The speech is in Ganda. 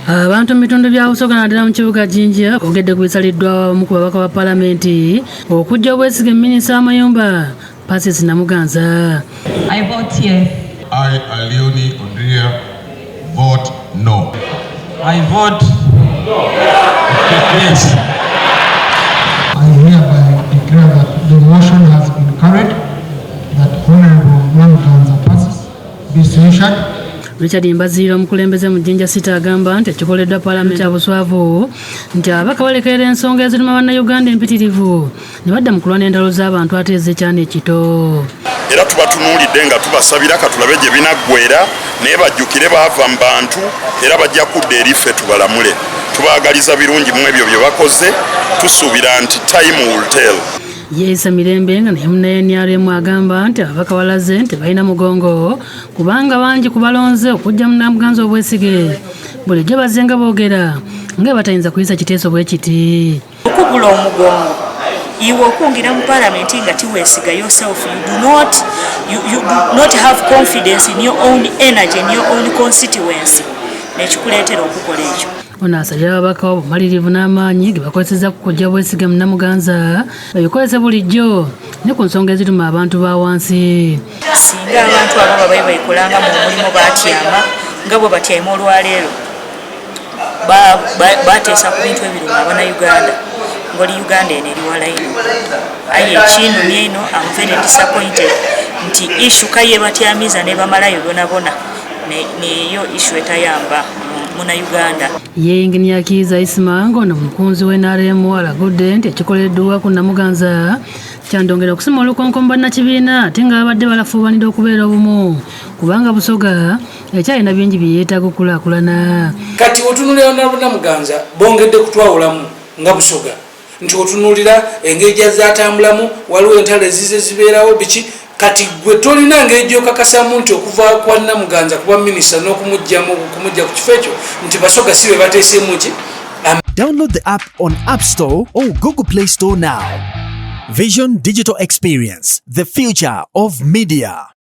Abantu mu bitundu bya Busoga naddala mu kibuga Jinja boogedde ku bisaliddwawo abamu ku babaka ba palamenti okuggya obwesige minisita w'amayumba Persis Namuganza. I vote yes. I, Alioni Odria, vote no. I vote yes. I hereby declare that the motion has been carried, that Honorable Namuganza Persis be censured. Richard Mbaziira, omukulembeze mu Jinja City, agamba nti ekikoleddwa palamenti kya buswavu, nti ababaka balekerera ensonga eziruma bannayuganda empitirivu ne badda mu kulwana entalo z'abantu ate ez'ekyana ekito. Era tubatunuulidde nga tubasabira katulabe gye binaggwera, naye bajjukire baava mu bantu era bajja kudda eri ffe tubalamule. Tubaagaliza birungi mu ebyo bye bakoze. Tusuubira nti time will tell. Yeisa Mirembe, nga naye munna NRM, agamba nti ababaka balaze nti balina mugongo kubanga bangi ku balonze okuggya Namuganza obwesige bulijjo bazzenga boogera nga batayinza kuyisa kiteeso bwe kiti. Okugula omugongo, iwe okungira mu palamenti nga tiweesiga yourself, you do not have confidence in your own energy, in your own constituency, nekikuleetera okukola ekyo. Ono asabye ababaka obumalirivu n'amaanyi ge bakozesezza ku kuggya bwesige mu Namuganza babikozese bulijjo ne ku nsonga eziruma abantu ba wansi. Singa abantu abo babaye bayikolanga mu mulimu batyama nga bwe batyaima olwaleero, bateesa ku bintu ebiruma abannayuganda, ngaoli Uganda eno eri wala ino. Aye ekinumya ino, am very disappointed nti issue kaye batyamiza ne bamalayo bonabona neyo issue etayamba munnayuganda. Ye Inginiya Kiiza Isima, ng'ono mukunzi w'NRM, alagudde nti ekikoleddwa ku Namuganza kyandongera okusima olukonko mu bannakibiina, ate nga babadde balafuubanira okubeera obumu kubanga Busoga ekyalina bingi bye yeetaaga okukulaakulana. Kati otunulira Namuganza, bongedde kutwawulamu nga Busoga, nti otunulira engeri gyazatambulamu, waliwo entalo ezize zibeerawo biki. Kati gwe tolina ngeri gyokakasamu nti okuva kwa Namuganza kuba minisita n'okumugjamu, kumujja ku kifo ekyo, nti Basoga si be bateesemu ki. Download the app on App Store or Google Play Store now. Vision Digital Experience, the future of media.